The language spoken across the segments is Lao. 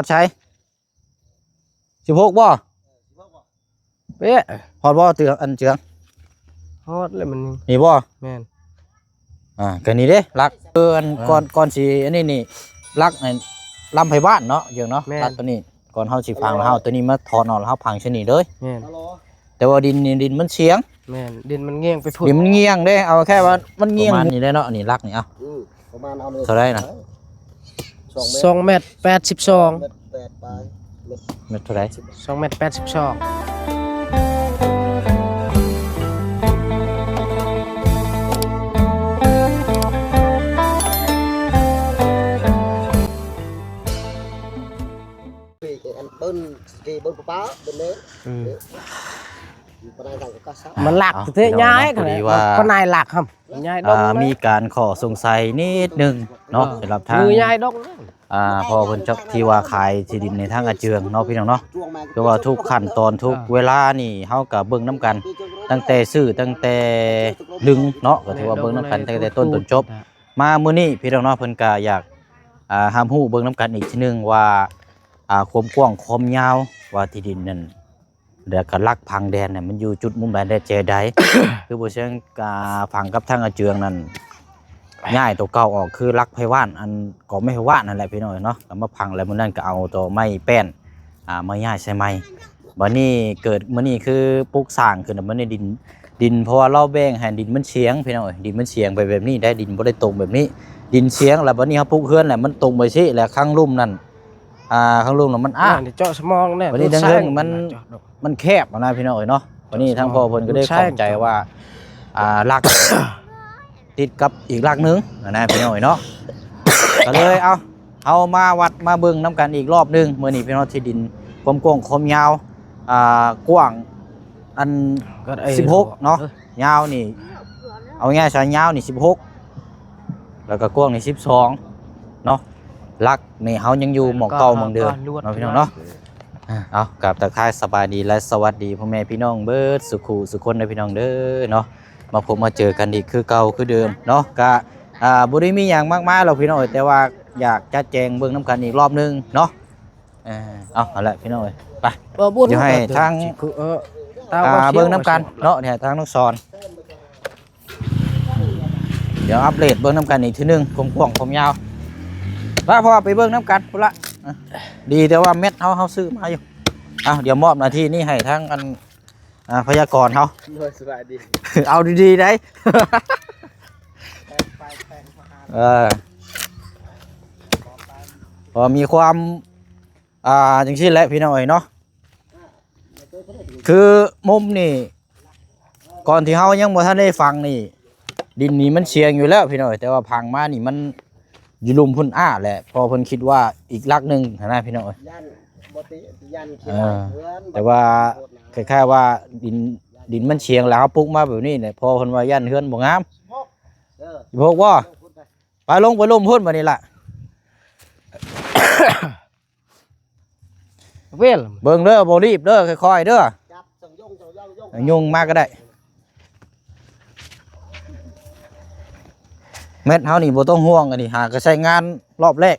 ຮອດໃສ? ສິບຫົກບໍ່? ເປະ. ຮອດບໍ່? ເຈື່ອງ ອັນເຈື່ອງ ຮອດແລ້ວມັນນີ້ ນີ້ບໍ່? ແມ່ນ. ອ່າ ກໍນີ້ເດ້ຫຼັກ ເອີ ອັນ ອ່າ ກ່ອນ ກ່ອນຊິອັນນີ້ນີ້ ຫຼັກໃຫ້ລຳໄພບ້ານເນາະ ເຈື່ອງເນາະ. ແມ່ນ. ຫຼັກຕົວນີ້ ກ່ອນເຮົາຊິຝັງ ແລ້ວເຮົາຕົວນີ້ມາຖອນອອກ ແລ້ວເຮົາຝັງໃສ່ນີ້ເລີຍ. ແມ່ນ. ແຕ່ວ່າດິນນີ້ ດິນມັນສຽງ. ແມ່ນ ດິນມັນງຽງໄປພຸ້ນ ດິນມັນງຽງເດ້. ເອົາແຄ່ວ່າມັນງຽງ ປະມານນີ້ແຫຼະເນາະ. ນີ້ຫຼັກນີ້ ເອົາ ອືມ ປະມານ ເອົາເລີຍ ເທົ່າໃດນະ? ສອງແມັດ ສອງແມັດແປດສິບສອງ ສອງແມັດແປດປາຍ ແມັດ ແມັດເທົ່າໃດ? ສອງແມັດແປດສິບສອງ. ເບິ່ງ ເບິ່ງປະປາ ເບິ່ງເດ້. ອືມ ມັນຫຼັກ ເອົ້າ ເທ ຍ້າຍ ພີ່ນ້ອງເນາະ ພໍດີວ່າ ປານໃດຫຼັກ ຍ້າຍດອງ ອ່າ ມີການຂໍ້ສົງໄສນິດໜຶ່ງເນາະ ເອີ ສຳລັບທາງ ຍ້າຍດອງ ອ່າ ພໍ່ເພິ່ນເຈົ້າທີ່ວ່າຂາຍທີ່ດິນໃຫ້ທາງອາເຈື່ອງເນາະ ພີ່ນ້ອງເນາະ. ຄືວ່າທຸກຂັ້ນຕອນ ທຸກເວລານີ້ ເຮົາກໍເບິ່ງນຳກັນ ຕັ້ງແຕ່ຊື້ ຕັ້ງແຕ່ດຶງເນາະ ກໍຖືວ່າເບິ່ງນຳກັນ ແມ່ນ ຕັ້ງແຕ່ຕົ້ນຈົນຈົບ. ມາມື້ນີ້ ພີ່ນ້ອງເນາະ ເພິ່ນກໍຢາກ ອ່າ ຮັບຮູ້ເບິ່ງນຳກັນອີກທີໜຶ່ງວ່າ ອ່າ ຄວາມກວ້າງຄວາມຍາວ ວ່າທີ່ດິນນັ້ນ ແລ້ວກໍຫຼັກຜັງແດນນັ້ນ ມັນຢູ່ຈຸດມຸມໃດ ແລະ ແຈໃດ? ຄືບໍ່ເຊີງ ອ່າ ຝັງກັບທາງອາເຈືອງນັ້ນ ຍ້າຍຕົວເກົ່າອອກ ຄືຫຼັກໄພບ້ານ ອັນກອງໄມ້ໄພບ້ານນັ້ນແຫຼະ ພີ່ນ້ອງເນາະ. ກໍມາຝັງແລ້ວ ມື້ນັ້ນກໍເອົາຕົວໄມ້ແປ້ນ ອ່າ ມາຍ້າຍໃສ່ໃໝ່. ບັດນີ້ເກີດ ມື້ນີ້ຄືປຸກສ້າງຂຶ້ນ ບັດນີ້ດິນ ດິນ ເພາະວ່າລາວແບ່ງໃຫ້ ດິນມັນສຽງ ພີ່ນ້ອງເອີຍ. ດິນມັນສຽງໄປແບບນີ້ໄດ໋ ດິນບໍ່ໄດ້ຕົງແບບນີ້ ດິນສຽງ. ແລ້ວບັດນີ້ເຮົາປຸກເຮືອນແຫຼະ ມັນຕົງໄປຊີ້ ແລ້ວຂ້າງລຸ່ມນັ້ນ ອ່າ ຂ້າງລຸ່ມນັ້ນມັນອ້າ ນີ້ເຈາະສະໝອງແນ່ ບັດນີ້ທາງເທິງມັນ ມັນແຄບຫັ້ນນະ ພີ່ນ້ອງເອີຍເນາະ. ບັດນີ້ທາງພໍ່ເພິ່ນກໍໄດ້ຂອບໃຈວ່າ ອ່າ ຫຼັກຕິດກັບອີກຫຼັກໜຶ່ງຫັ້ນນະ ພີ່ນ້ອງເອີຍເນາະ. ກໍເລີຍ ເອົາ ເຮົາມາວັດມາເບິ່ງນຳກັນອີກລອບໜຶ່ງ ມື້ນີ້ ພີ່ນ້ອງ ທີ່ດິນຄວາມກວ້າງຄວາມຍາວ ອ່າ ກວ້າງອັນສິບຫົກເນາະ ຍາວນີ້ ເອົາງ່າຍຊະ ຍາວນີ້ສິບຫົກ ແລ້ວກໍກວ້າງນີ້ສິບສອງເນາະ. ຫຼັກນີ້ເຮົາຍັງຢູ່ໝ່ອງເກົ່າໝ່ອງເດີມເນາະ ພີ່ນ້ອງເນາະ. ອ່າ ເອົາ ກາບທັກທາຍສະບາຍດີ ແລະ ສະຫວັດດີພໍ່ແມ່ພີ່ນ້ອງເບິດສູ່ຄູ່ສູ່ຄົນເດີ ພີ່ນ້ອງເດີເນາະ. ມາພົບມາເຈີກັນອີກຄືເກົ່າຄືເດີມເນາະ. ກະ ອ່າ ບໍ່ໄດ້ມີຫຍັງມາກມາຍດອກ ພີ່ນ້ອງເອີຍ ແຕ່ວ່າຢາກຈັດແຈງເບິ່ງນຳກັນອີກລອບໜຶ່ງເນາະ. ເອີ ເອົາ ເອົາລະ ພີ່ນ້ອງເອີຍ ໄປ ດຽວໃຫ້ທາງ ເອີ ເບິ່ງນຳກັນເນາະ. ນີ້ທາງນ້ອງສອນ ດຽວອັບເດດເບິ່ງນຳກັນອີກທີໜຶ່ງ ຄວາມກວ້າງຄວາມຍາວ. ໄປ ເພາະວ່າໄປເບິ່ງນຳກັນພຸ້ນລະ. ອ່ະ ດີແຕ່ວ່າແມັດເຮົາ ເຮົາຊື້ມາຢູ່. ເອົາ ດຽວມອບໜ້າທີ່ນີ້ໃຫ້ທາງອັນ ອ່າ ພະຍາກອນເຮົາ. ໂດຍ ສະບາຍດີ. ເອົາດີໆໄດ໋. ເອີ ເພາະມີຄວາມ ອ່າ ຈັ່ງຊີ້ແຫຼະ ພີ່ນ້ອງເອີຍເນາະ. ຄືມຸມນີ້ ກ່ອນທີ່ເຮົາຍັງບໍ່ທັນໄດ້ຝັງນີ້ ດິນນີ້ມັນສຽງຢູ່ແລ້ວ ພີ່ນ້ອງເອີຍ ແຕ່ວ່າຝັງມານີ້ມັນຢູ່ລຸ່ມພຸ້ນອ້າແຫຼະ ເພາະເພິ່ນຄິດວ່າອີກຫຼັກໜຶ່ງຫັ້ນນະ ພີ່ນ້ອງເອີຍ. ຢ້ານບໍ່ຕິ ຢ້ານຂີ້ ອ່າ ເຮືອນ ແຕ່ວ່າ ໂຄດນະ ຄ້າຍໆວ່າດິນ ດິນມັນສຽງ ແລ້ວເຮົາປຸກມາແບບນີ້ແຫຼະ ເພາະເພິ່ນວ່າຢ້ານເຮືອນບໍ່ງາມ. ເອີ ສິບຫົກບໍ່? ໄປ ລົງໄປລຸ່ມພຸ້ນບັດນີ້ລະ. ເວລ ເບິ່ງເດີ ບໍ່ລີບເດີ ຄ່ອຍໆເດີ. ຍົງມາກໍໄດ້. ແມັດເຮົານີ້ບໍ່ຕ້ອງຫ່ວງ ອັນນີ້ຫາກໍໃຊ້ງານລອບແລກ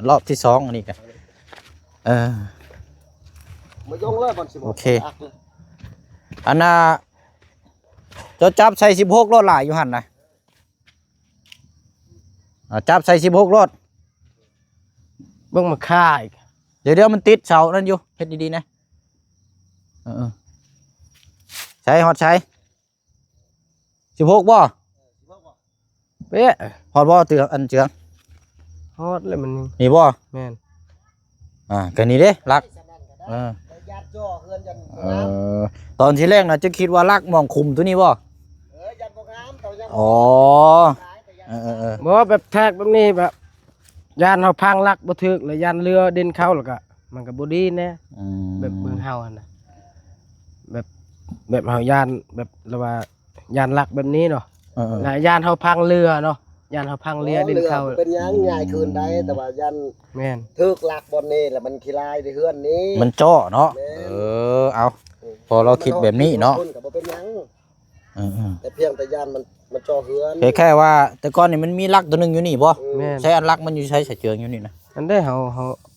ລອບທີສອງ ອັນນີ້ກໍ ເອີ ມາຍົງເລີຍ ໂອເຄ. ອັນນ່າ ເຈົ້າຈັບໃສ່ສິບຫົກໂລດ ຫຼາຍຢູ່ຫັ້ນນະ. ອ່າ ຈັບໃສ່ສິບຫົກໂລດ. ເບິ່ງມາຂາຍ. ດຽວໆ ມັນຕິດເສົານັ້ນຢູ່ ເຮັດດີໆນະ. ເອີໆ ໃສ່ ຮອດໃສ? ສິບຫົກບໍ່? ເປະ. ຮອດບໍ່? ເຈື່ອງ ອັນເຈື່ອງ ຮອດແລ້ວມັນນີ້ ນີ້ບໍ່? ແມ່ນ. ອ່າ ກໍນີ້ເດ້ຫຼັກ. ເອີ ເອີ ຕອນທີແລກນະ ຈະຄິດວ່າຫຼັກໝ່ອງຂຸມຕົວນີ້ບໍ່? ອໍ ເອີໆໆ ບໍ່ ແບບແທກແບບນີ້ ແບບຢ້ານເຮົາພັງຫຼັກບໍ່ຖືກ ແລ້ວຢ້ານເຫຼືອດິນເຂົ້າ ແລ້ວກໍມັນກໍບໍ່ດີແນ່. ອືມ ແບບເບິ່ງເຮົາຫັ້ນນະ ແບບ ແບບເຮົາຢ້ານ ແບບລະວ່າ ຢ້ານຫຼັກແບບນີ້ເນາະ. ເອີໆ ແລະ ຢ້ານເຮົາພັງເຫຼືອເນາະ ຢ້ານເຮົາພັງເຫຼືອດິນເຂົ້າ. ເປັນຫຍັງ ອືມ ຍ້າຍຄືນໄດ້ ແຕ່ວ່າຢ້ານ ແມ່ນ ຖືກຫຼັກບ່ອນນີ້ ແລ້ວມັນຂີ້ລາຍໃນເຮືອນນີ້ ມັນເຈາະເນາະ. ແມ່ນ. ເອີ ເອົາ ອືມ ພໍເຮົາຄິດແບບນີ້ເນາະ ມັນເອົາຂຶ້ນກໍບໍ່ເປັນຫຍັງ. ເອີໆ ແຕ່ພຽງແຕ່ຢ້ານມັນ ມັນເຈາະເຮືອນ. ຄ້າຍໆວ່າແຕ່ກ່ອນນີ້ມັນມີຫຼັກຕົວໜຶ່ງຢູ່ນີ້ບໍ່? ແມ່ນ. ໃຊ້ອັນຫຼັກມັນຢູ່ໃສ ສະເຈີງຢູ່ນີ້ນະ? ອັນໃດເຮົາ ເຮົາ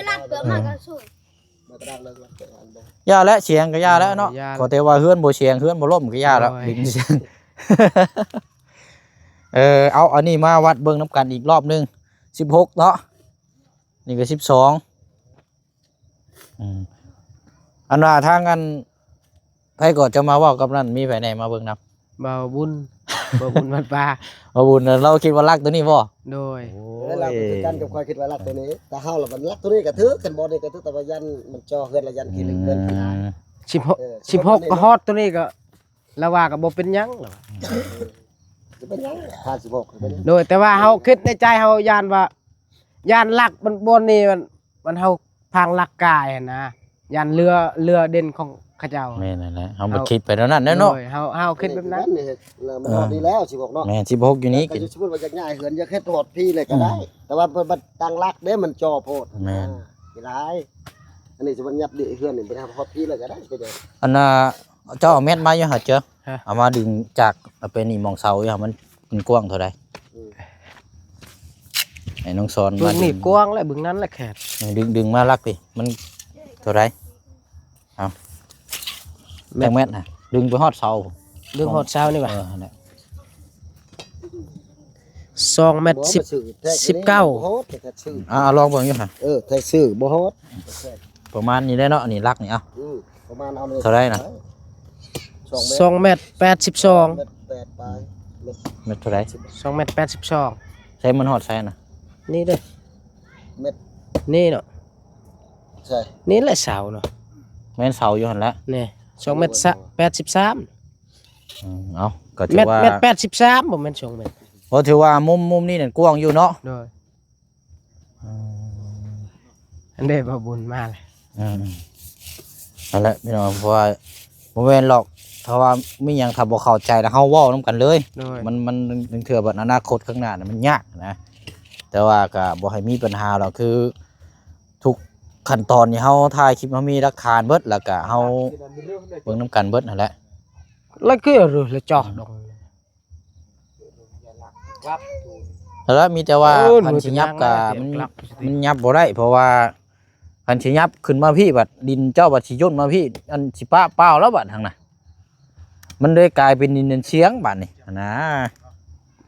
ວລາເກີດມາກໍສູ້. ບໍ່ຕະດາງເລີຍ ຫຼັກເກີດອັນບໍ່ ຢ່າແຫຼະ ສຽງກໍຢ່າແຫຼະເນາະ. ເອີ ຢ່າ ຂໍແຕ່ວ່າເຮືອນບໍ່ສຽງ ເຮືອນບໍ່ລົ້ມກໍຢ່າແລ້ວ. ໂດຍ ດິນສຽງ. ເອີ ເອົາ ອັນນີ້ມາວັດເບິ່ງນຳກັນອີກລອບໜຶ່ງ. ສິບຫົກເນາະ ນີ້ກໍສິບສອງ. ອືມ ອັນວ່າທາງອັນ ໃຜກໍຈະມາເວົ້າກັບນັ້ນ ມີໃຜແດ່ມາເບິ່ງນຳ? ບ່າວບຸນ ບ່າວບຸນວັດປ່າ. ບ່າວບຸນ ລາວຄິດວ່າຫຼັກໂຕນີ້ບໍ່? ໂດຍ. ໂອ້ຍ ເອີ ຫຼັກຄືກັນກັບຂ້ອຍ ຄິດວ່າຫຼັກໂຕນີ້ ແຕ່ເຮົາລະມັນຫຼັກໂຕນີ້ກໍຖືກ ຄັນບໍ່ນີ້ກໍຖືກ ແຕ່ວ່າຢ້ານມັນຈໍ່ເຮືອນລະຢ້ານຂີ້ລຶ້ງເຮືອນຂີ້ລາຍ. ອືມ ສິບຫົກ ເອີ ສິບຫົກກໍຮອດໂຕນີ້ກໍ ລາວວ່າກໍບໍ່ເປັນຫຍັງ ລາວວ່າ ເອີ ຊິເປັນຫຍັງ ຖ້າສິບຫົກກໍເປັນຫຍັງ. ໂດຍ ແຕ່ວ່າເຮົາຄິດໃນໃຈເຮົາຢ້ານວ່າ ຢ້ານຫຼັກມັນບ່ອນນີ້ມັນ ມັນເຮົາພັງຫຼັກກາຍຫັ້ນນະ ຢ້ານເຫຼືອ ເຫຼືອເດັ່ນຂອງເຂົາເຈົ້າ. ແມ່ນນັ້ນແຫຼະ ເຮົາບໍ່ຄິດໄປແນວນັ້ນແຫຼະເນາະ. ໂດຍ ເຮົາ ເຮົາຄິດແບບນັ້ນ. ເອີ ແມ່ນ ສິບຫົກຢູ່ນີ້ ແມ່ນ ສິບຫົກຢູ່ນີ້ ແຕ່ກໍສົມມຸດວ່າຢາກຍ້າຍເຮືອນ ຢາກເຮັດຮອດພີເລີຍກໍໄດ້ ອືມ ແຕ່ວ່າບັດຕັ້ງຫຼັກເດ້ ມັນຈໍ່ໂພດ. ແມ່ນ ອ່າ ຫຼາຍ ອັນນີ້ຊິມັນຍັບເດະເຮືອນນີ້ ໄປທຳຮອດພີເລີຍກໍໄດ້ ໄປເດີ. ອັນນ່າ ເຈົ້າເອົາແມັດມາຢູ່ຫາເຈີ ຮະ ເອົາມາດຶງຈາກ ເອົາໄປນີ້ໝ່ອງເສົາຢູ່ຫາ ມັນ ມັນກວ້າງເທົ່າໃດ? ອືມ ໃຫ້ນ້ອງສອນມາດຶງ ເບິ່ງນີ້ກວ້າງແຫຼະ ເບິ່ງນັ້ນແຫຼະແຄບ. ເອີ ດຶງ ດຶງມາຫຼັກພີ້ ມັນເທົ່າໃດ? ເອົາ ແມັດ ຈັກແມັດນະ? ດຶງໄປຮອດເສົາ ດຶງຮອດເສົານີ້ຫວາ? ເອີ ຫັ້ນແຫຼະ. ສອງແມັດສິບ ສິບເກົ້າ. ບໍ່ ມັນຊື້ແທກ ບໍ່ຮອດແທກຊື້. ອ່າ ລອງເບິ່ງຢູ່ຫະ. ເອີ ແທກຊື້ບໍ່ຮອດ ປະມານນີ້ແຫຼະເນາະ ອັນນີ້ຫຼັກນີ້. ເອົາ ອືມ ປະມານ ເອົາເທົ່າໃດນະ? ສອງແມັດ ສອງແມັດແປດສິບສອງ. ແມັດແປດປາຍ ແມັດ ແມັດເທົ່າໃດ? ສອງແມັດແປດສິບສອງ. ໃສມັນຮອດໃສນະ? ນີ້ເດີ ແມັດ ນີ້ເນາະ. ໃຊ່ ນີ້ແຫຼະເສົາເນາະ. ແມ່ນເສົາຢູ່ຫັ້ນແຫຼະ ນີ້ ສອງແມັດ ໂອ້ຍ ສະ ແປດສິບສາມ. ອືມ ເອົາ ກໍຖືວ່າ ແມັດ ແມັດແປດສິບສາມ ບໍ່ແມ່ນສອງແມັດ. ໂອ້ ຖືວ່າມຸມ ມຸມນີ້ນັ້ນກວ້າງຢູ່ເນາະ. ໂດຍ. ອືມ ອັນເດ ບ່າວບຸນມາແລ້ວ. ອືມ ນັ້ນແຫຼະພີ່ນ້ອງ ເພາະວ່າບໍ່ແມ່ນຫຼອກ ຖ້າວ່າມີຫຍັງ ຖ້າບໍ່ເຂົ້າໃຈແລ້ວ ເຮົາເວົ້ານຳກັນເລີຍ. ໂດຍ. ມັນ ມັນ ລາງເທື່ອບັດອະນາຄົດຂ້າງໜ້ານີ້ມັນຍາກນະ ແຕ່ວ່າກໍບໍ່ໃຫ້ມີບັນຫາດອກ ຄື ທຸກ ຂັ້ນຕອນນີ້ເຮົາຖ່າຍຄລິບ ເຮົາມີຫຼັກຖານເບິດ ແລ້ວກະເຮົາເບິ່ງນຳກັນເບິດຫັ້ນແຫຼະ. ແລ້ວຄືເອົາເລືອດແລ້ວເຈາະລົງ ແລ້ວມີແຕ່ວ່າ ໂອ້ຍ ຄັນຊິຫຍັບກະ ມັນ ມັນຫຍັບບໍ່ໄດ້ ເພາະວ່າຄັນຊິຫຍັບຂຶ້ນມາພີ້ ບັດດິນເຈົ້າບັດຊິຫຍົນມາພີ້ ອັນຊິປະເປົ່າແລ້ວບັດທາງນັ້ນ ມັນເລີຍກາຍເປັນດິນເໜືອນຊຽງບາດນີ້ຫັ້ນນະ.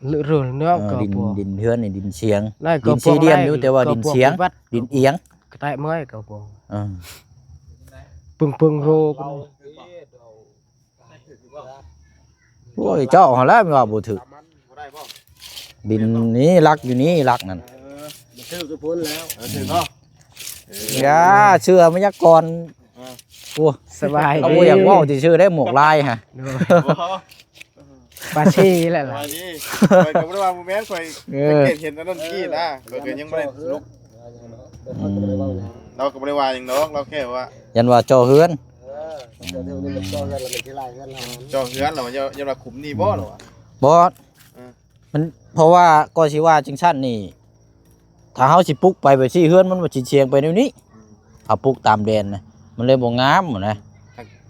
ເລື່ອງເນາະ ເອີ ກໍ ດິນ ບໍ່ ດິນເຮືອນນີ້ດິນຊຽງ ໄດ້ ດິນສີ່ຫຼ່ຽມຢູ່ ແຕ່ວ່າດິນຊຽງ ດິນອຽງ ກະແຕະເມື່ອຍກໍບໍ່ ເອີ ປຶງໆໂຣ ໂອ້ຍ ເຈົ້າຫັ້ນແຫຼະແມ່ນວ່າບໍ່ຖືກ ດິນນີ້ຫຼັກຢູ່ນີ້ ຫຼັກນັ້ນ ເອີ ມັນຖືກຢູ່ພຸ້ນແລ້ວ ເອີ ຖືກເນາະ ເອີ ຢ່າເຊື່ອໄວຍາກອນ ເອີ ໂອ້ ສະບາຍດີ ເຮົາບໍ່ຢາກເວົ້າຊື່ໆໄດ໋ ໝວກລາຍຫະ ໂດຍ ປາຊີແຫຼະ ສະບາຍດີ ຂ້ອຍກໍບໍ່ໄດ້ວ່າ ບໍ່ແມ່ນ ຂ້ອຍ ເອີ ສັງເກດເຫັນອັນນັ້ນກີ້ນະ ຂ້ອຍກໍຍັງບໍ່ໄດ້ສະຫຼຸບ ອືມ ລາວກໍບໍ່ໄດ້ວ່າຫຍັງດອກ ລາວແຄ່ວ່າ ຢ້ານວ່າເຈາະເຮືອນ ເອີ ເຈາະເຮືອນແລ້ວມັນຊິຫຼາຍເຮືອນເຮົາ ເຈາະເຮືອນແລ້ວ ຢ້ານ ຢ້ານວ່າຂຸມນີ້ບໍ່ ຫຼືວ່າ ບໍ່ ເອີ ມັນ ເພາະວ່າກໍຊິວ່າຈັ່ງຊັ້ນນີ້ ຖ້າເຮົາຊິປຸກໄປແບບຊີ້ ເຮືອນມັນວ່າຊິຊຽງໄປແນວນີ້ ອືມ ເຮົາປຸກຕາມແດນນະ ມັນເລີຍບໍ່ງາມຫັ້ນນະ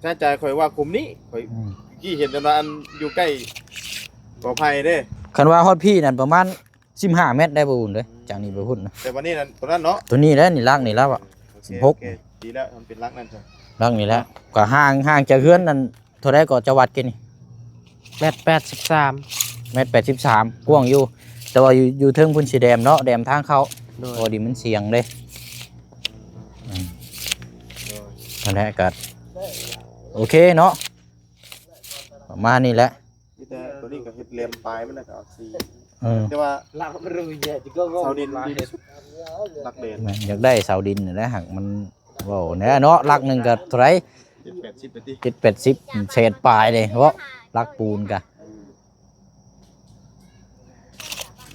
ຖ້າໃຈຂ້ອຍວ່າຂຸມນີ້ ຂ້ອຍ ອືມ ກີ້ເຫັນແຕ່ວ່າອັນຢູ່ໃກ້ກໍໄຜ່ເດ້ ຄັນວ່າຮອດພີ້ນັ້ນປະມານສິບຫ້າແມັດໄດ້ບໍ່ບຸນເດ້ ອືມ ຈາກນີ້ໄປພຸ້ນນະ ແຕ່ວ່ານີ້ນັ້ນ ຕົວນັ້ນເນາະ ຕົວນີ້ແຫຼະ ນີ້ຫຼັກນີ້ແຫຼະ ໂອເຄ ສິບຫົກ ໂອເຄ ດີແລ້ວ ມັນເປັນຫຼັກນັ້ນຊະ ຫຼັກນີ້ແຫຼະ ກໍຫ່າງ ຫ່າງຈາກເຮືອນນັ້ນ ເທົ່າໃດກໍເຈົ້າວັດກີ້ນີ້? ແມັດແປດສິບສາມ ແມັດແປດສິບສາມ ກວ້າງຢູ່ ແຕ່ວ່າຢູ່ ຢູ່ເທິງພຸ້ນຊິແດມເນາະ ແດມທາງເຂົ້າ ໂດຍ ພໍດີມັນສຽງເດ້ ອືມ ໂດຍ ນັ້ນແຫຼະ ກໍໂອເຄເນາະ ປະມານນີ້ແຫຼະ ມີແຕ່ຕົວນີ້ກໍເຮັດແຫຼມປາຍມັນ ແລ້ວກໍເອົາສີ ເອີ ແຕ່ວ່າຫຼັກມັນເສາດິນດີທີ່ສຸດ ຫຼັກແດນ ແມ່ນ ຢາກໄດ້ເສົາດິນນີ້ແຫຼະ ຫາກມັນ ເວົ້າແດ່ເນາະ ຫຼັກໜຶ່ງກໍເທົ່າໃດ ເຈັດແປດສິບ ເຈັດແປດສິບ ເສດປາຍເດ້ເນາະ ຫຼັກປູນກະ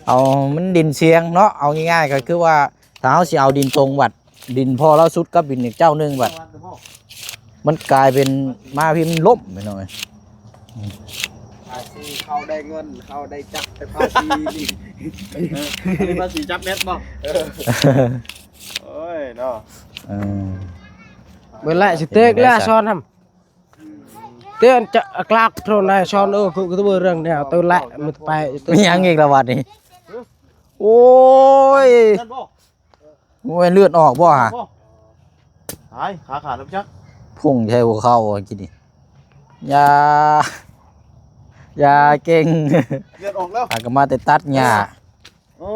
ເອົາມັນດິນຊຽງເນາະ ເອົາງ່າຍໆກໍຄືວ່າ ຖ້າເຮົາຊິເອົາດິນຕົງບັດ ດິນພໍ່ລາວສຸດກັບດິນອີກເຈົ້າໜຶ່ງບັດ ມັນກາຍເປັນມາພີ້ມັນລົ້ມ ພີ່ນ້ອງເອີຍ ພາສີເຂົາໄດ້ເງິນ ເຮົາໄດ້ຈັບແຕ່ພາສີນີ້ ເອີ ອັນນີ້ພາສີຈັບແມັດບໍ່? ເອີ ໂອ້ຍເນາະ ເອີ ເບິ່ງແຫຼະ ຊິເຕັກແລ້ວຊອນນຳ ເຕືອນຈະກລາກໂທນນາຍຊອນ ເອີ ຄື ຄືເບິ່ງເລື່ອງແນວ ເຕີແຫຼະ ມັນໄປ ມີຫຍັງອີກລະບັດນີ້? ໂອ້ຍ ແມ່ນບໍ່? ໂອ້ຍ ເລືອດອອກບໍ່ຫະ? ຕາຍ ຂາຂາດແລ້ວຈັກ ພຸ້ງໃສ່ຫົວເຂົ່າກິນນີ້ ຢ່າ ຢ່າເກັ່ງ ເລືອດອອກແລ້ວ ຫາກໍມາແຕ່ຕັດຫຍ້າ ໂອ້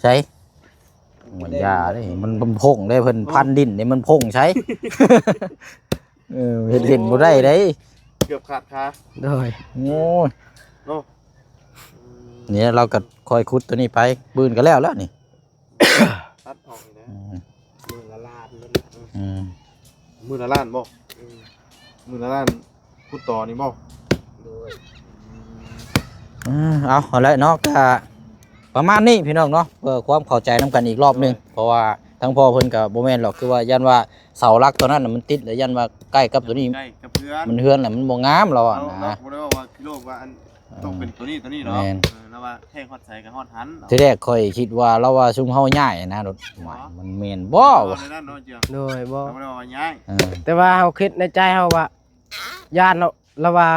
ໃສ ມັນຢ່າເດ້ ມັນ ມັນພົງເດ້ ເພິ່ນພັນດິນນີ້ມັນພົງໃສ ເອີ ເຮັດເຫຼັ້ນບໍ່ໄດ້ເດ້ ເກືອບຂາດຂາ ໂດຍ ໂອ້ຍ ເນາະ ນີ້ເຮົາກໍຄ່ອຍຂຸດຕົວນີ້ໄປ ບືນກໍແລ້ວແລ້ວນີ້ ຕັດອອກນີ້ນະ ອືມ ມື້ລະລ້ານເລີຍນະ ອືມ ມື້ລະລ້ານບໍ່? ອືມ ມື້ລະລ້ານ ຂຸດຕໍ່ນີ້ບໍ່? ໂດຍ ອືມ ເອົາ ເອົາແຫຼະເນາະ ກະປະມານນີ້ພີ່ນ້ອງເນາະ ເພື່ອຄວາມເຂົ້າໃຈນຳກັນອີກລອບໜຶ່ງ ໂດຍ ເພາະວ່າທາງພໍ່ເພິ່ນກະບໍ່ແມ່ນດອກ ຄືວ່າຢ້ານວ່າເສົາຫຼັກຕົວນັ້ນນະມັນຕິດ ແລ້ວຢ້ານວ່າໃກ້ກັບຕົວນີ້ ໃກ້ກັບເຮືອນ ມັນເຮືອນລະມັນບໍ່ງາມລາວວ່ານະ ລາວບໍ່ໄດ້ເວົ້າວ່າກິໂລວ່າອັນ ອືມ ຕ້ອງເປັນຕົວນີ້ ຕົວນີ້ເນາະ ແມ່ນ ເອີ ລາວວ່າແທງຮອດໃສກໍຮອດຫັ້ນ ທີແລກຂ້ອຍຄິດວ່າລາວວ່າຊຸມເຮົາຍ້າຍນະ ໂອ້ ມັນແມ່ນບໍ່ວະ ເອີ ນັ້ນເນາະ ໂດຍ ບໍ່ ລາວບໍ່ໄດ້ວ່າຍ້າຍ ເອີ ແຕ່ວ່າເຮົາຄິດໃນໃຈເຮົາວ່າ ຢ້ານເນາະ ລາວວ່າ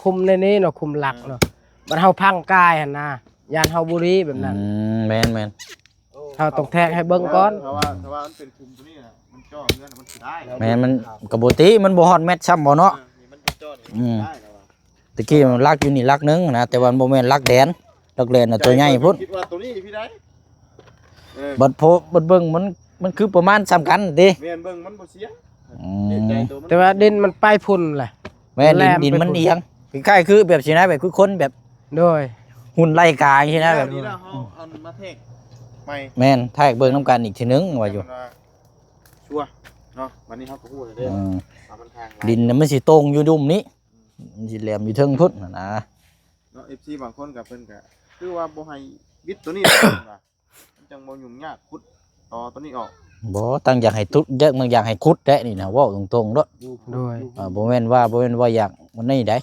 ຄຸມໃນນີ້ເນາະ ຄຸມຫຼັກເນາະ ເອີ ບັດເຮົາພັງກາຍຫັ້ນນະ ຢ້ານເຮົາບໍ່ດີແບບນັ້ນ ອືມ ແມ່ນໆ ເຮົາຕ້ອງແທກໃຫ້ເບິ່ງກ່ອນ ຖ້າວ່າ ຖ້າວ່າມັນເປັນຂຸມຕົວນີ້ນະ ມັນເຈາະເຮືອນມັນຊິໄດ້ ແມ່ນ ມັນກໍບໍ່ຕິ ມັນບໍ່ຮອດແມັດຊ້ຳບໍ່ເນາະ ເອີ ນີ້ມັນເຈາະນີ້ ອືມ ໄດ້ແລ້ວວ່າ ຕະກີ້ມັນຫຼັກຢູ່ນີ້ຫຼັກໜຶ່ງນະ ແຕ່ວ່າມັນບໍ່ແມ່ນຫຼັກແດນ ຫຼັກແດນນະ ໂຕໃຫຍ່ພຸ້ນ ຄິດວ່າຕົວນີ້ພີ່ໄດ ເອີ ບັດໂພ ບັດເບິ່ງມັນ ມັນຄືປະມານສ່ຳກັນຕິ ແມ່ນ ເບິ່ງມັນບໍ່ສຽງ ອືມ ແຕ່ວ່າດິນມັນໄປພຸ້ນແຫຼະ ແມ່ນ ດິນ ແຫຼມ ດິນມັນ ໄປພຸ້ນ ອຽງ ຄ້າຍໆຄືແບບຊີ້ນະ ແບບຄືຄົນແບບ ໂດຍ ຫຸ່ນໄລ່ກາຊີ້ນະ ແບບ ແລ້ວນີ້ລະເຮົາເອົາມາແທກໃໝ່ ແມ່ນ ແທກເບິ່ງນຳກັນອີກທີໜຶ່ງວ່າຢູ່ ວ່າ ຊັວເນາະ ບັດນີ້ເຮົາກໍຮູ້ແລ້ວເດ້ ອືມ ວ່າມັນທາງ ດິນນະມັນຊິໂຕ່ງຢູ່ດຸ່ມນີ້ ອືມ ມັນຊິແຫຼມຢູ່ເທິງພຸ້ນນະ ເນາະ ເອັຟຊີ ບາງຄົນກໍເພິ່ນກໍຄືວ່າບໍ່ໃຫ້ບິດຕົວນີ້ ເພິ່ນວ່າ ມັນຈັ່ງບໍ່ຫຍຸ້ງຍາກ ຂຸດຕໍ່ຕົວນີ້ອອກ ບໍ່ ຕັ້ງຢາກໃຫ້ທຸດ ຢາກ ມັນຢາກໃຫ້ຂຸດແທ້ນີ້ນະ ເວົ້າຕົງໆໂລດ ໂດຍ ເອີ ບໍ່ແມ່ນວ່າ ບໍ່ແມ່ນວ່າຢາກ ມັນນີ້ໃດ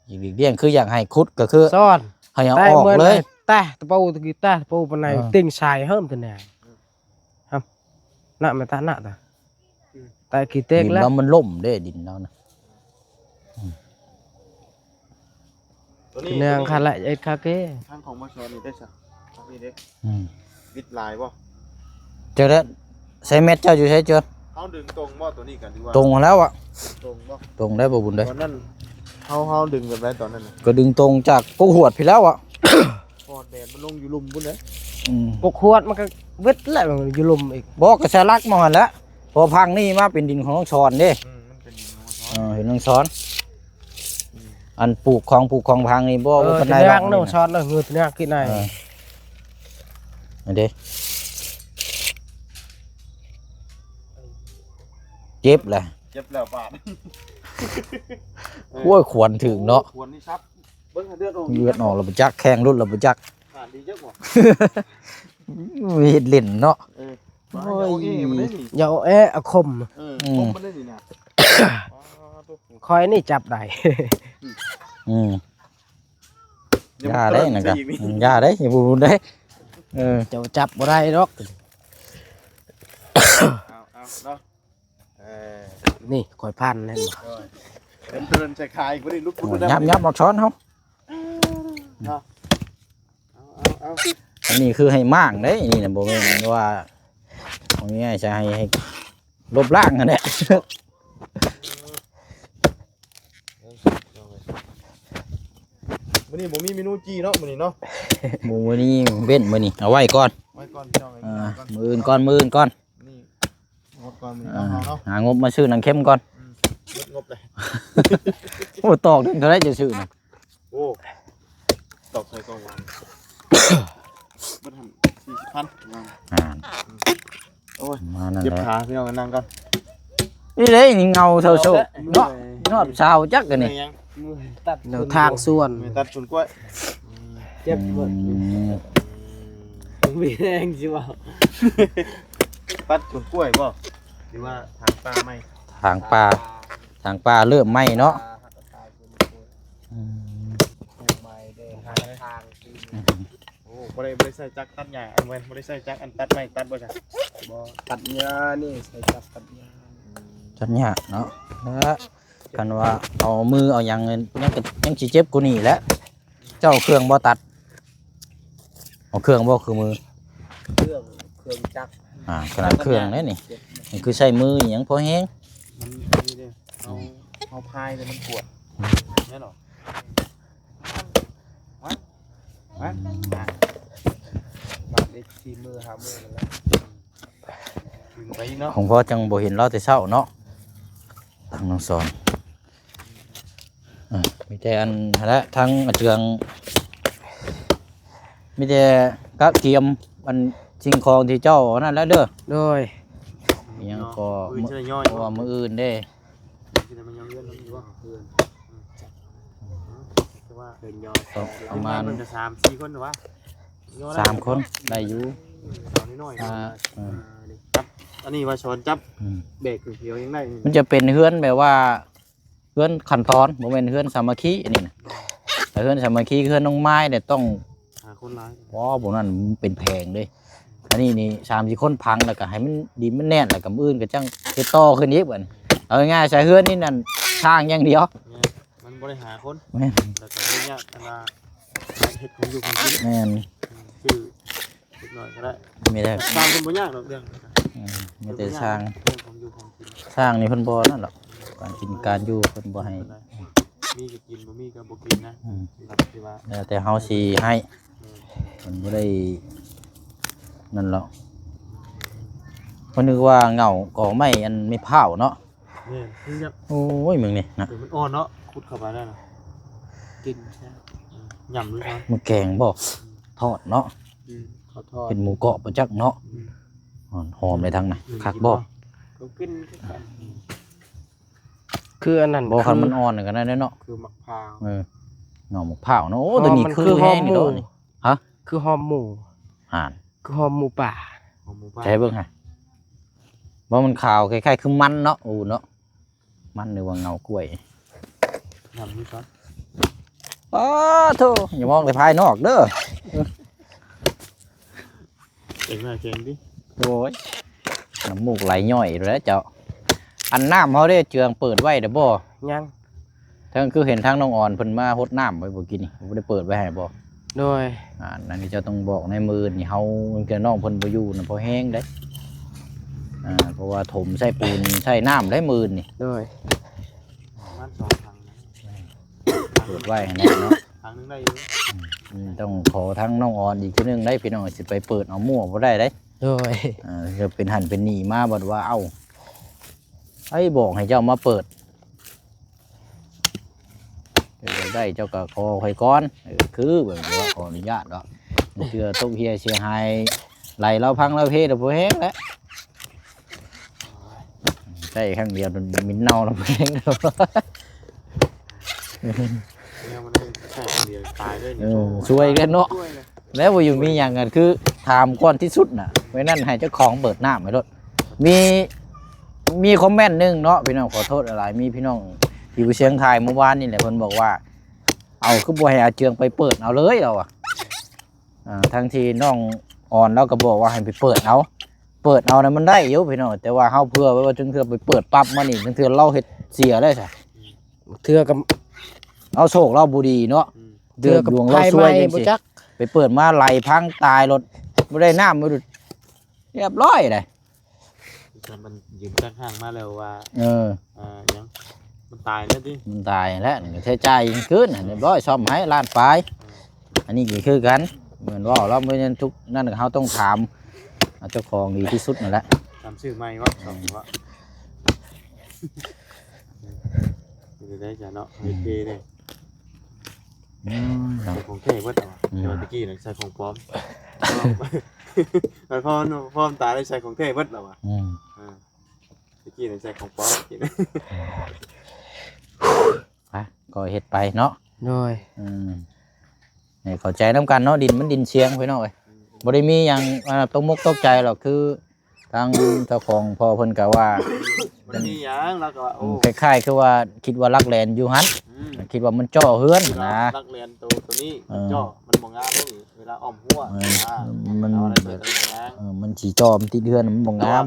ອີກເລື່ອງຄືຢາກໃຫ້ຂຸດກໍຄື ສອນ ໃຫ້ເອົາອອກເລີຍ ແຕະຕະປູ ຕະກີ້ແຕະຕະປູປານໃດ ເອີ ຕິ່ງໃສ່ເຮີ້ມຕົວນີ້ ຮະ ນະ ແມ່ນຕານະຕາ ອືມ ຕາຂີ້ເຕັກ ດິນ ແລ້ວ ລາວມັນລົ້ມເດ້ ດິນລາວນະ. ຕົວນີ້ ຄືນາງ ຕົວນີ້ ຄາລະເອັດຄາເກ ທາງຂອງມາຊອນນີ້ໄດ້ຊະ ທາງນີ້ເດ້. ອືມ ວິດຫຼາຍບໍ່? ເຈົ້າລະ ໃສ່ແມັດເຈົ້າຢູ່ໃສເຈົ້າ? ເຮົາດຶງຕົງບໍ່ຕົວນີ້ກັນ ຫຼືວ່າ ຕົງແລ້ວອະ. ຕົງບໍ່? ຕົງໄດ້ບໍ່ບຸນເດ້? ຕອນນັ້ນເຮົາ ເຮົາດຶງແບບໃດຕອນນັ້ນນະ? ກໍດຶງຕົງຈາກກົກຫວດພີ້ແລ້ວອະ. ຮອດແດດມັນລົງຢູ່ລຸ່ມພຸ້ນເດ້. ອືມ ກົກຫວດມັນກໍເວັດແລ້ວ ຢູ່ລຸ່ມອີກ. ບໍ່ ກໍສະຫຼັກມາຫັ້ນແຫຼະ ເພາະພັງນີ້ມາເປັນດິນຂອງນ້ອງຊອນເດ້. ອືມ ມັນເປັນດິນຂອງນ້ອງຊອນ ເອີ ເປັນນ້ອງຊອນ. ອືມ ອັນປູກຂອງ ປູກຂອງພັງນີ້ບໍ່ ເອີ ບໍ່ປານໃດດອກ ນ້ອງຊອນເນາະ ເງິນເປັນຫຍັງກິນໄດ້. ເອີ ອັນເດ້ ເຈັບແຫຼະ ເຈັບແລ້ວບາດ. ໂອ້ຍ ຂວັນຖືກເນາະ ຂວັນນີ້ຊັບ. ເບິ່ງ ເລືອດອອກ ເລືອດອອກແລ້ວບໍ່ຈັກ ແຂ້ງຫຼຸດແລ້ວບໍ່ຈັກ. ຂາດດີຈັກບໍ່? ເຮັດຫຼິ້ນເນາະ. ເອີ ໂອ້ຍ ຢ່າເອົາແອ ເອົາຄົມ. ເອີ ອືມ ຄົມມັນໄດ້ນີ້ນະ. ຂ້ອຍນີ້ຈັບໄດ້. ອືມ ຢ່າໄດ້ນະກະ ຢ່າໄດ້ ຢ່າບໍ່ບຸນໄດ້. ເອີ ເຈົ້າຈັບບໍ່ໄດ້ດອກ. ເອົາ ເອົາເນາະ. ເອີ ນີ້ຂ້ອຍພັນແລ້ວ ເດີນໃສ່ຂາອີກບໍ່ໄດ້ລຸດພຸ້ນ. ຫຍັບໆ ມາຊອນເຮົາເນາະ. ເອົາໆໆ ອັນນີ້ຄືໃຫ້ມ້າງເດ້ ນີ້ນະ ບໍ່ແມ່ນວ່າເອົາງ່າຍໆ ຈະໃຫ້ ໃຫ້ລົບລ້າງຫັ້ນແຫຼະ. ມື້ນີ້ບໍ່ມີເມນູຈີ່ເນາະ ມື້ນີ້ເນາະ. ມື້ນີ້ເວັ້ນ ມື້ນີ້ເອົາໄວ້ກ່ອນ ໄວ້ກ່ອນພີ່ນ້ອງເອີຍ. ມື້ອື່ນກ່ອນ ມື້ອື່ນກ່ອນ. ນີ້ ໝົດກ່ອນມື້ນີ້ເນາະ ເຮົາເນາະ ຫາງົບມາຊື້ໜັງເຂັມກ່ອນ. ອືມ ໝົດງົບເລີຍ. ໂອ້ ຕອກໜຶ່ງເທົ່າໃດຈະຊື້ນະ? ໂອ້ ຕອກໃສ່ກ່ອງວາງ ເບິດຫັ້ນສີ່ສິບພັນວາງ. ອ່າ ໂອ້ຍ ມານັ້ນແຫຼະ ເຈັບຂາພີ່ນ້ອງ ນັ່ງກ່ອນ. ນີ້ເດ້ ນີ້ເຫງົາເຊົາໂຊກເນາະ ຍອດສາວຈັກອັນນີ້ ເມື່ອຍຫຍັງ? ເມື່ອຍຕັດ ແນວທາງສວນ ເມື່ອຍຕັດສວນກ້ວຍ. ເຈັບເບິດ ອືມ ບໍ່ມີແຮງຊິເວົ້າ. ຕັດສວນກ້ວຍບໍ່ ຫຼືວ່າຖາງປ່າໃໝ່? ຖາງປ່າ ຖາງປ່າເລີ່ມໃໝ່ເນາະ. ອືມ ປູກໃໝ່ເດີ ຫາທາງ. ໂອ້ ບໍ່ໄດ້ ບໍ່ໄດ້ໃຊ້ຈັກຕັດຫຍ້າ ເອົາແມ່ນ ບໍ່ໄດ້ໃຊ້ຈັກອັນຕັດໄມ້ຕັດບໍ່ຊະ? ບໍ່ ຕັດຫຍ້ານີ້ໃຊ້ຈັກຕັດຫຍ້າ. ຕັດຫຍ້າເນາະ ແລ້ວຄັນວ່າເອົາມືເອົາຫຍັງ ຍັງ ຍັງຊິເຈັບກວ່ານີ້ແຫຼະ. ເຈົ້າເຄື່ອງບໍ່ຕັດ? ເອົາເຄື່ອງບໍ່ຄືມື? ເຄື່ອງ ເຄື່ອງຈັກ. ອ່າ ຂະໜາດເຄື່ອງເດ້ນີ້ ເຈັບ ນີ້ຄືໃຊ້ມືອີຫຍັງພໍແຮງ. ມັນນີ້ເດ້ ເຮົາ ເຮົາພາຍແລ້ວມັນປວດ ແມ່ນບໍ່? ມາ ມາ ມາ ບາດນີ້ສີ່ມື້ຫ້າມື້ແລ້ວ ຂຶ້ນໄປອີກເນາະ. ຂອງພໍ່ຈັ່ງບໍ່ເຫັນລາວແຕ່ເຊົ້າເນາະ ທາງນ້ອງສອນ. ເອີ ມີແຕ່ອັນຫັ້ນແຫຼະ ທາງອາເຈືອງ ມີແຕ່ກະກຽມອັນສິ່ງຂອງທີ່ເຈົ້າອັນນັ້ນແຫຼະເດີ. ໂດຍ ອີຫຍັງກໍ ມື້ອື່ນຈະໄດ້ຍ້ອຍ ເພາະວ່າມື້ອື່ນເດ້ ຊິໄດ້ມາຍ້ອຍເຮືອນນຳຢູ່ບໍ່? ເຮືອນ ອືມ ແຕ່ວ່າເຮືອນຍ້ອຍ ປະມານ ເພິ່ນກໍສາມສີ່ຄົນຫວາ? ສາມຄົນໄດ້ຢູ່ ເອົານ້ອຍໆ ອ່າ ເອີ ນີ້ ອັນນີ້ວ່າສອນຈັບ ອືມ ແບກເຂົວຍັງໄດ້. ມັນຈະເປັນເຮືອນແບບວ່າ ເຮືອນຂັ້ນຕອນ ບໍ່ແມ່ນເຮືອນສາມັກຄີອັນນີ້ນະ. ແຕ່ເຮືອນສາມັກຄີ ເຮືອນນ້ອງມາຍນີ້ຕ້ອງຫາຄົນຫຼາຍ. ບໍ່ ບໍ່ນັ້ນມັນເປັນແພງເດ້. ອັນນີ້ນີ້ສາມສີ່ຄົນພັງ ແລ້ວກໍໃຫ້ມັນ ດິນມັນແໜ້ນ ແລ້ວກໍມື້ອື່ນກໍຈັ່ງເຮັດຕໍ່ຂຶ້ນອີກບັດນີ້. ເອົາງ່າຍໆ ໃສ່ເຮືອນນີ້ນັ້ນສ້າງຢ່າງດຽວ ແມ່ນ ມັນບໍ່ໄດ້ຫາຄົນ. ແມ່ນ ແລ້ວກໍບໍ່ຍາກອັນວ່າເຮັດຂອງຢູ່ຂອງກິນ. ແມ່ນ ອືມ ຊື້ ເລັກນ້ອຍກໍໄດ້ ມີແຕ່ ສ້າງເພິ່ນບໍ່ຍາກດອກເລື່ອງ ອືມ ມີແຕ່ສ້າງ ເລື່ອງຂອງຢູ່ຂອງກິນ ສ້າງນີ້ເພິ່ນບໍ່ນັ້ນດອກ ການກິນການຢູ່ເພິ່ນບໍ່ໃຫ້ ມີກໍກິນ ບໍ່ມີກໍບໍ່ກິນນະ. ອືມ ທີ່ວ່າ ແລ້ວແຕ່ເຮົາຊິໃຫ້ ແມ່ນ ເພິ່ນບໍ່ໄດ້ນັ້ນດອກ. ເພິ່ນນຶກວ່າເຫງົາກໍໄມ້ອັນໄມ້ພ້າວເນາະ. ແມ່ນ ຄືແບບ ໂອ້ຍ ມຶງນີ້ນະ ເອີ ມັນອ່ອນເນາະ ຂຸດເຂົ້າໄປແລ້ວນະ ກິນແຊບ ເອີ ຫຍ້ຳເລີຍນະ. ມັນແກງບໍ່? ອືມ ທອດເນາະ. ອືມ ເຂົ້າທອດ ເປັນໝູກອບບໍ່ຈັກເນາະ. ອືມ ຫອມ ຫອມເລີຍທັງນະ. ອືມ ຄັກບໍ່? ກໍກິນຄືກັນ ອືມ ຄືອັນນັ້ນ ບໍ່ ຄື ຄັນມັນອ່ອນກໍໄດ້ເນາະ ຄືໝາກພ້າວ. ເອີ ໜໍ່ໝາກພ້າວເນາະ. ໂອ້ ໂຕນີ້ຄືແຮງນີ້ເນາະ. ຮະ ຄືຫອມໝູ ຫັ້ນ ຄືຫອມໝູປ່າ ຫອມໝູປ່າ. ໃສ່ເບິ່ງຫະ ບໍ່ ມັນຂາວ ຄ້າຍໆຄືມັນເນາະ. ໂອ້ເນາະ ມັນ ຫຼືວ່າເຫງົາກ້ວຍ. ຫຍ້ຳນີ້ກ່ອນ. ປາໂທ້ ຢ່າມອງແຕ່ພາຍນອກເດີ. ເກັ່ງໜ້າເກັ່ງຕິ. ໂອ້ຍ ນ້ຳມູກໄຫຼຍ້ອຍແລ້ວເຈົ້າ. ອັນນ້ຳເຮົາເດ້ ເຈືອງເປີດໄວ້ແລ້ວບໍ່? ຍັງ. ເຖິງຄືເຫັນທາງນ້ອງອອນເພິ່ນມາຫົດນ້ຳໄວ້ມື້ກີ້ນີ້ ບໍ່ໄດ້ເປີດໄວ້ໃຫ້ບໍ່? ໂດຍ. ອ່າ ນັ້ນເຈົ້າຕ້ອງບອກໃນມື້ນີ້ ເຮົາ ເທື່ອນ້ອງເພິ່ນບໍ່ຢູ່ນະ ພໍແຮງເດ້. ອ່າ ເພາະວ່າຖົມໃສ່ປູນໃສ່ນ້ຳໄດ້ມື້ນີ້. ໂດຍ. ປະມານສອງຖັງນະ ເປີດໄວ້ຫັ້ນແຫຼະເນາະ ຖັງໜຶ່ງໄດ້ຢູ່. ອືມ ຕ້ອງຂໍທາງນ້ອງອອນອີກເທື່ອໜຶ່ງໄດ໋ພີ່ນ້ອງ ຊິໄປເປີດເອົາມົ້ວບໍ່ໄດ້ເດ້. ໂດຍ. ອ່າ ເປັນຫັ້ນເປັນນີ້ມາ ບັດວ່າ ເອົ້າ ໃຜບອກໃຫ້ເຈົ້າມາເປີດ? ເອີ ຢາກໄດ້ເຈົ້າກໍຂໍຂ້ອຍກ່ອນ. ເອີ ຄືແບບວ່າຂໍອະນຸຍາດເນາະ ເທື່ອຕົກເຮ່ຍເສຍຫາຍ ໄຫຼລາວພັງລາວເພແລ້ວບໍ່ແຮງແລ້ວ. ໃຊ້ຄັ້ງດຽວມັນເນົ່າແລ້ວບໍ່ແຮງແລ້ວ. ແນວມັນໃຊ້ຄັ້ງດຽວຕາຍເລີຍ. ເອີ ຊ່ວຍກັນເນາະ ຊ່ວຍເລີຍ. ແລ້ວບໍ່ຢູ່ມີຫຍັງ ກໍຄືຖາມກ່ອນທີ່ສຸດນະ ເມື່ອນັ້ນໃຫ້ເຈົ້າຂອງເປີດນ້ຳໃຫ້ໂລດ. ມີ ມີຄອມເມັນໜຶ່ງເນາະ ພີ່ນ້ອງ ຂໍໂທດຫຼາຍໆ ມີພີ່ນ້ອງຢູ່ຊຽງໄທເມື່ອວານນີ້ແຫຼະ ເພິ່ນບອກວ່າ ເອົາ ຄືບໍ່ໃຫ້ອາເຈືອງໄປເປີດເອົາເລີຍ ລາວວ່າ. ອ່າ ທັງທີ່ນ້ອງອອນລາວກໍບອກວ່າໃຫ້ໄປເປີດເອົາ ເປີດເອົານະມັນໄດ້ຢູ່ພີ່ນ້ອງ ແຕ່ວ່າເຮົາເຜື່ອໄວ້ວ່າ ຈັ່ງເທື່ອໄປເປີດປັບມານີ້ ຈັ່ງເທື່ອລາວເຮັດເສຍເລີຍຊະ. ເທື່ອກໍເອົາໂຊກລາວບໍ່ດີເນາະ. ອືມ. ເທື່ອດວງລາວຊວຍຈັ່ງຊີ້ ໄປເປີດມາໄຫຼພັງຕາຍໂລດ ບໍ່ໄດ້ນ້ຳ ຮຽບຮ້ອຍເດ້. ມັນຢືມຈັກຫ້າງມາແລ້ວວ່າ ເອີ ອ່າ ຫຍັງ ມັນຕາຍແລ້ວຕິ ມັນຕາຍແລ້ວ ນີ້ກໍໃຊ້ຈ່າຍຄືນ ຮຽບຮ້ອຍ ສ້ອມໃຫ້ລ້ານປາຍ. ເອີ ອັນນີ້ກໍຄືກັນ ແມ່ນເວົ້າລາວ ເມື່ອນັ້ນທຸກນັ້ນ ເຮົາຕ້ອງຖາມເຈົ້າຂອງດີທີ່ສຸດນັ້ນແຫຼະ. ຖາມຊື້ໃໝ່ເນາະ ອືມ ສ້ອມເນາະ. ເປັນໄດ້ຈ້ະເນາະ ອືມ ເຮັດເພເດ້. ອືມ ໃສ່ຂອງແທ້ເບິດແລ້ວວ່າ. ອືມ ແຕ່ວ່າຕະກີ້ນະໃສ່ຂອງປອມ ໄປພ້ອມ ພ້ອມຕາໄດ້ໃສ່ຂອງແທ້ເບິດແລ້ວວ່າ. ອືມ ເອີ ຕະກີ້ນະໃສ່ຂອງປອມ ຕະກີ້ນະ ໄປ ກໍເຮັດໄປເນາະ. ໂດຍ. ອືມ ໃຫ້ເຂົ້າໃຈນຳກັນເນາະ ດິນມັນດິນຊຽງ ພີ່ນ້ອງເອີຍ. ອືມ ບໍ່ໄດ້ມີຫຍັງ ອ່າ ຕົກມົກຕົກໃຈດອກ ຄື ທາງເຈົ້າຂອງພໍ່ເພິ່ນກໍວ່າ ບໍ່ໄດ້ມີຫຍັງ ລາວກໍວ່າ ໂອ້ ອືມ ຄ້າຍໆຄືວ່າຄິດວ່າຫຼັກແຫຼນຢູ່ຫັ້ນ. ອືມ ຄິດວ່າມັນເຈາະເຮືອນນະ ຫຼັກແຫຼນໂຕ ໂຕນີ້ ເອີ ມັນເຈາະ ມັນບໍ່ງາມເດ້ ເວລາອ້ອມຮົ້ວ ເອີ ນະ ມັນ ເອົາໄວ້ໃສ່ຕົວນີ້ບໍ່ງາມ. ເອີ ມັນຊິເຈາະມັນຕິດເຮືອນ ມັນບໍ່ງາມ.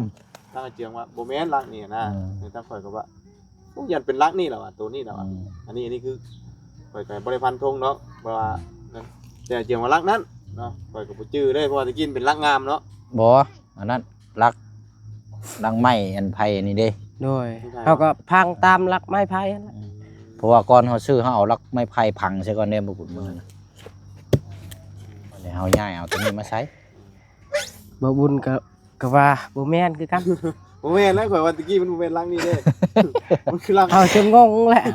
ທາງອາເຈືອງວ່າບໍ່ແມ່ນຫຼັກນີ້ນະ. ເອີ ທາງຂ້ອຍກໍວ່າ ໂອ້ ຢ້ານເປັນຫຼັກນີ້ແຫຼະວ່າ ໂຕນີ້ແຫຼະວ່າ. ອືມ ອັນນີ້ ອັນນີ້ຄືຂ້ອຍກໍບໍ່ໄດ້ຟັນທົງເນາະ ເພາະວ່າ ອືມ ນັ້ນ ແຕ່ອາເຈືອງວ່າຫຼັກນັ້ນເນາະ ຂ້ອຍກໍບໍ່ຈື່ເດ້ ເພາະວ່າຕະກີ້ເປັນຫຼັກງາມເນາະ. ບໍ່ ອັນນັ້ນຫຼັກ ຫຼັກໄມ້ອັນໄຜ່ນີ້ເດ້. ໂດຍ ເຮົາກໍພັງຕາມຫຼັກໄມ້ໄຜ່ຫັ້ນແຫຼະ. ອືມ ເພາະວ່າກ່ອນເຮົາຊື້ ເຮົາເອົາຫຼັກໄມ້ໄຜ່ພັງໃສ່ກ່ອນເດ້ ບໍ່ບຸນມື້ນັ້ນ. ບັດນີ້ເຮົາຍ້າຍເອົາຕົວນີ້ມາໃສ່. ບໍ່ບຸນກໍ ກໍວ່າບໍ່ແມ່ນຄືກັນ. ບໍ່ແມ່ນແລ້ວ ຂ້ອຍວ່າຕະກີ້ມັນບໍ່ແມ່ນຫຼັງນີ້ເດ້ ມັນຄືຫຼັງ ເຮົາຈົນງົງແລ້ວ.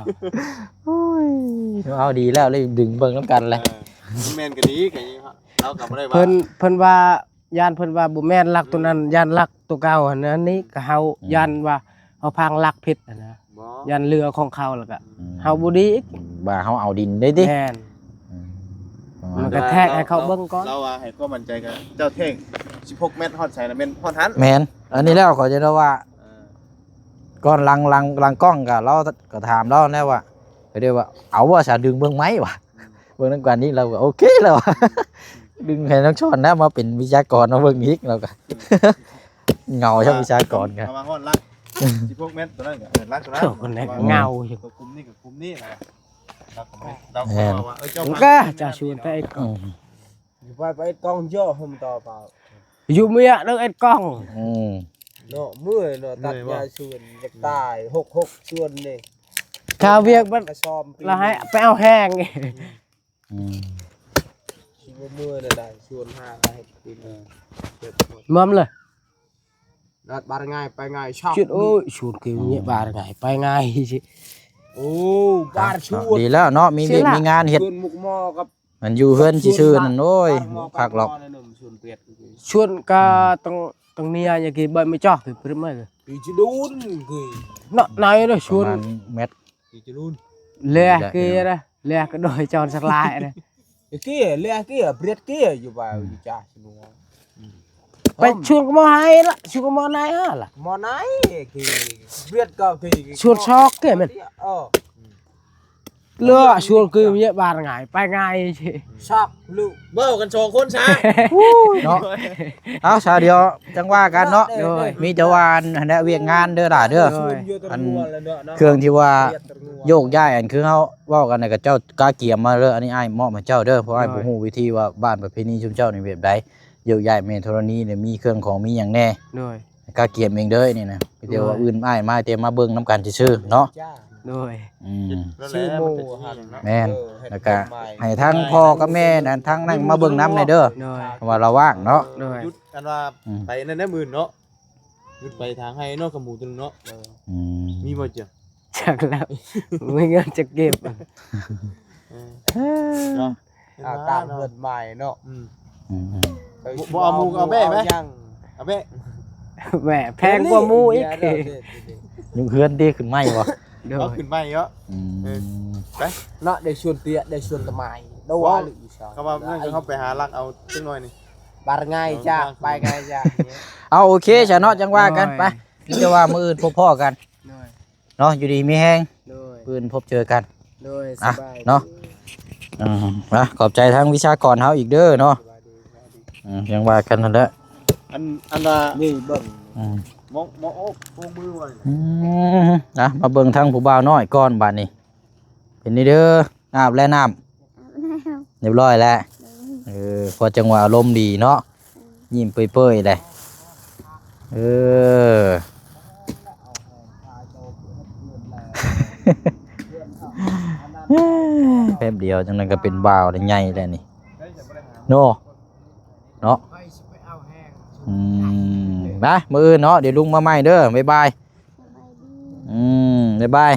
ໂອ້ຍ ເອົາດີແລ້ວ ເລີຍດຶງເບິ່ງນຳກັນແຫຼະ. ເອີ ມັນແມ່ນກໍດີ ກໍລາວກໍບໍ່ໄດ້ວ່າ ເພິ່ນ ເພິ່ນວ່າ ຢ້ານເພິ່ນວ່າບໍ່ແມ່ນຫຼັກໂຕນັ້ນ ອືມ ຢ້ານຫຼັກໂຕເກົ່າຫັ້ນ ອັນນີ້ກໍເຮົາ ອືມ ຢ້ານວ່າເຮົາພັງຫຼັກຜິດຫັ້ນນະ. ບໍ່ ຢ້ານເຫຼືອຂອງເຂົາ ແລ້ວກະ ອືມ ເຮົາບໍ່ດີອີກ ວ່າເຮົາເອົາດິນໄດ້ຕິ. ແມ່ນ ອືມ ມັນກະແທກໃຫ້ເຂົາເບິ່ງກ່ອນ. ລາວວ່າໃຫ້ຄວາມໝັ້ນໃຈກະ ເຈົ້າແທກສິບຫົກແມັດຮອດໃສລະແມ່ນຮອດຫັ້ນ. ແມ່ນ ອັນນີ້ແລ້ວເຂົາຈະໄດ້ວ່າ ເອີ ກ່ອນຫຼັງ ຫຼັງ ຫຼັງກ້ອງກະ ລາວກະຖາມລາວແນວວ່າ ກໍໄດ້ວ່າ ເອົາວ່າຊະ ດຶງເບິ່ງໄມ້ວ່າ ອືມ ເບິ່ງນຳກັນນີ້ ລາວກໍໂອເຄແລ້ວ ດຶງໃຫ້ນ້ອງຊອນນະມາເປັນວິຊາກອນມາເບິ່ງອີກ ລາວກໍ ເຫງົາຊະ ວິຊາກອນກໍ ເອົາມາຮອດຫຼັກສິບຫົກແມັດ ຕົວນັ້ນກໍ ເອີ ຫຼັກຕົວນັ້ນ ເຂົາກໍແນວເຫງົາຢູ່ ຕົວກຸ່ມນີ້ກັບກຸ່ມນີ້ນະ ລາວກໍບໍ່ໄດ້ ລາວກໍເວົ້າວ່າ ເອີ ເຈົ້າ ກໍຈະຊວນໄປ ອືມ ຢູ່ໄປ ໄປເອັດກ້ອງເຍາະ ໂຮມຕໍ່ເປົ່າ ຢູ່ເມຍເດີເອັດກ້ອງ ອືມ ເນາະ ເມື່ອຍເນາະ ຕັດຫຍ້າສວນ ຢາກຕາຍ ຫົກ ຫົກສວນນີ້ ຄາວຽກມັນ ລະໃຫ້ໄປເອົາແຮງ ອືມ ຊິບໍ່ເມື່ອຍແນວໃດ ຊວນຫາເຮັດກິນ ເອີ ເຈັບໝົດ ມອມເລີຍ ລາດບາດງ່າຍໄປງ່າຍຊອກ ເຈັດ ໂອ້ຍ ຊວນຄືເງຍບາດງ່າຍໄປງ່າຍ ໂອ້ ບາດຊວນ ດີແລ້ວເນາະ ມີວຽກມີງານເຮັດ ຊວນໝົກໝໍ້ກັບ ມັນຢູ່ເຮືອນຊື່ໆນັ້ນ ໂອ້ຍ ຄັກຫຼອກ ຊວນກະ ອືມ ຕ້ອງ ຕ້ອງເນຍ ຢ່າກີເບີມາຈອກຄືປຶ້ມເລີຍ ປີຈະດູນຄື ເນາະ ນາຍເດີ ຊວນ ປະມານແມັດ ແລະເກຍ ແລະກະໂດຍຈອນສະລາຍເດີ ເກຍ ແລະເກຍ ບຽດເກຍ ຢູ່ວ່າ ອືມ ຢູ່ຈ້າ ໄປຊວນກະໝໍໄຮລະ ຊວນກະໝໍນາຍຫັ້ນລະ ໝໍນາຍ ເກຍ ບຽດກໍເກຍ ຊວນຊອກເກຍແມ່ນ ເອີ ອືມ ເລືອກຊວນຄືເມຍບ້ານງ່າຍ ໄປງ່າຍຊິ ຊອກລູກ ເວົ້າກັນສອງຄົນຊະ ເນາະ. ເອົາຊະ ດຽວຈັ່ງວ່າກັນເນາະ ໂດຍ ມີແຕ່ວ່າອັນນັ້ນແຫຼະ ວຽກງານເດີຫຼ້າເດີ ໂດຍ ອັນເຄື່ອງທີ່ວ່າໂຍກຍ້າຍ ອັນຄືເຮົາເວົ້າກັນນະ ກະເຈົ້າກະກຽມມາເດີ ອັນນີ້ອ້າຍມອບໃຫ້ເຈົ້າເດີ ເພາະອ້າຍ ໂດຍ ບໍ່ຮູ້ວິທີວ່າບ້ານປະເພນີຊຸມເຈົ້ານີ້ແບບໃດ ໂຍກຍ້າຍແມ່ທໍລະນີນີ້ມີເຄື່ອງຂອງມີຫຍັງແດ່ ໂດຍ ກະກຽມເອງເດີນີ້ນະ ມີແຕ່ວ່າ ໂດຍ ອື່ນອ້າຍມາ ແຕ່ມາເບິ່ງນຳກັນຊື່ໆເນາະ ໂດຍ ອືມ ຊື່ໝູ່ຫັ້ນເນາະ ແມ່ນ ເອີ ແລ້ວກະໃຫ້ທັງພໍ່ກັບແມ່ນັ້ນ ທັງນັ້ນມາເບິ່ງນຳແດ່ເດີ ໂດຍ ເພາະວ່າລາວວ່າງເນາະ ໂດຍ ຢຸດ ອັນວ່າ ອືມ ໄປນັ້ນນະມື້ອື່ນເນາະ ຢຸດໄປທາງໄຮ່ເນາະ ກະໝູຕົວໜຶ່ງເນາະ ເອີ ອືມ ມີບໍ່ເຈົ້າ? ຈັກແລ້ວ ບໍ່ມີເງິນຈະເກັບ ເອີ ເນາະ ເອົາຕາມເຮືອນໃໝ່ເນາະ ອືມ ອືມ ບໍ່ ບໍ່ເອົາໝູກະເອົາແບ້ໄປ ເອົາຫຍັງ ເອົາແບ້ ແບ້ແພງກວ່າໝູອີກ ດຽວ ດຽວ ດຽວ ຍຸກເຮືອນຕິ ຂຶ້ນໃໝ່ບໍ່? ໂດຍ ເອົາຂຶ້ນໃໝ່ເນາະ ອືມ ເອີ ໄປ ເນາະ ໄດ້ຊວນເຕ້ຍ ໄດ້ຊວນຕະໝ່າຍ ໂດ ວ່າ ວ່າ ກະວ່າເຮົາໄປຫາລັກເອົາຈັກໜ້ອຍນີ້ ບາດງ່າຍຈ້າ ໄປງ່າຍຈ້າ ເອົາ ໂອເຄຊະເນາະ ຈັ່ງວ່າກັນ ໂດຍ ໄປ ມີແຕ່ວ່າມື້ອື່ນພົບພໍ້ກັນ ໂດຍ ເນາະ ຢູ່ດີມີແຮງ ໂດຍ ມື້ອື່ນພົບເຈີກັນ ໂດຍ ອ່ະ ສະບາຍດີ ເນາະ ອືມ ນະ ຂອບໃຈທາງວິຊາກອນເຮົາອີກເດີເນາະ ສະບາຍດີ ສະບາຍດີ ອືມ ຈັ່ງວ່າກັນຫັ້ນແຫຼະ ອັນ ອັນວ່າ ນີ້ເບິ່ງ ອືມ ໝໍ ໝໍໂອກ ໂອກມືວ່າ ອືມ ອ່ະ ມາເບິ່ງທາງຜູ້ບ່າວນ້ອຍກ່ອນບາດນີ້ ເປັນນີ້ເດີ ອາບແລ້ວນ້ຳ ອາບແລ້ວ ຮຽບຮ້ອຍແລ້ວ ໂດຍ ເອີ ພໍຈັງຫວະອາລົມດີເນາະ ໂດຍ ຍິ້ມເປີຍໆເດ້ ເອີ ແປັບດຽວຈັ່ງນັ້ນກະເປັນບ່າວໄດ້ໃຫຍ່ແລ້ວນີ້ ໂນ ເນາະ ອືມ ມາ ມື້ອື່ນເນາະ ດຽວລຸງມາໃໝ່ເດີ ບາຍບາຍ ສະບາຍດີ ອືມ ບາຍບາຍ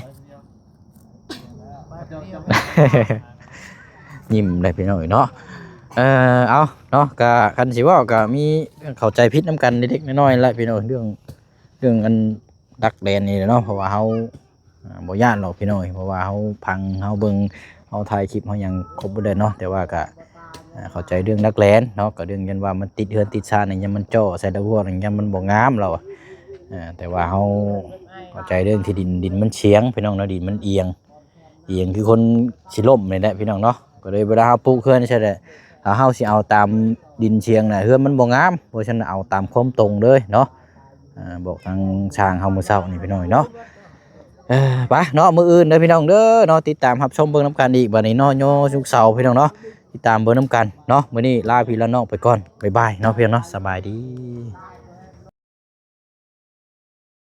ຍິ້ມໄດ້ພີ່ນ້ອງເອີຍເນາະ ເອີ ເອົາເນາະ ກະຄັນຊິເວົ້າກະມີເຂົ້າໃຈຜິດນຳກັນເລັກໆນ້ອຍໆແຫຼະພີ່ນ້ອງ ເລື່ອງ ເລື່ອງອັນດັກແດນນີ້ແຫຼະເນາະ ເພາະວ່າເຮົາ ອ່າ ບໍ່ຢ້ານດອກພີ່ນ້ອງເອີຍ ເພາະວ່າເຮົາຟັງ ເຮົາເບິ່ງ ເຮົາຖ່າຍຄລິບ ເຮົາຫຍັງຄົບເບິດເລີຍເນາະ ແຕ່ວ່າກະ ອ່າ ເຂົ້າໃຈເລື່ອງດັກແດນເນາະ ກະເລື່ອງ ຢ້ານວ່າມັນຕິດເຮືອນຕິດຊານ ຢ້ານມັນເຈາະໃສ່ລະຫ້ວ ຢ້ານມັນບໍ່ງາມລາວ ອ່າ ແຕ່ວ່າເຮົາເຂົ້າໃຈເລື່ອງທີ່ດິນ ດິນມັນສຽງພີ່ນ້ອງເນາະ ດິນມັນອຽງ ອຽງຄືຄົນຊິລົ້ມນີ້ແຫຼະພີ່ນ້ອງເນາະ ກະເລີຍເວລາເຮົາປຸກເຮືອນໃສ່ແຫຼະ ຖ້າເຮົາຊິເອົາຕາມດິນສຽງນະ ເຮືອນມັນບໍ່ງາມ ເພາະສະນັ້ນເອົາຕາມຄວາມຕົງເລີຍເນາະ ອ່າ ບອກທາງຊ່າງເຮົາມື້ເຊົ້ານີ້ພີ່ນ້ອງເນາະ ເອີ ໄປເນາະ ມື້ອື່ນເດີພີ່ນ້ອງເດີເນາະ ຕິດຕາມຮັບຊົມເບິ່ງນຳກັນອີກ ບາດນີ້ເນາະ ໂຍສຸກເສົາພີ່ນ້ອງເນາະ ຕິດຕາມເບິ່ງນຳກັນເນາະ ມື້ນີ້ລາພີ່ລານ້ອງໄປກ່ອນ ບາຍບາຍເນາະພີ່ນ້ອງເນາະ ສະບາຍດີ.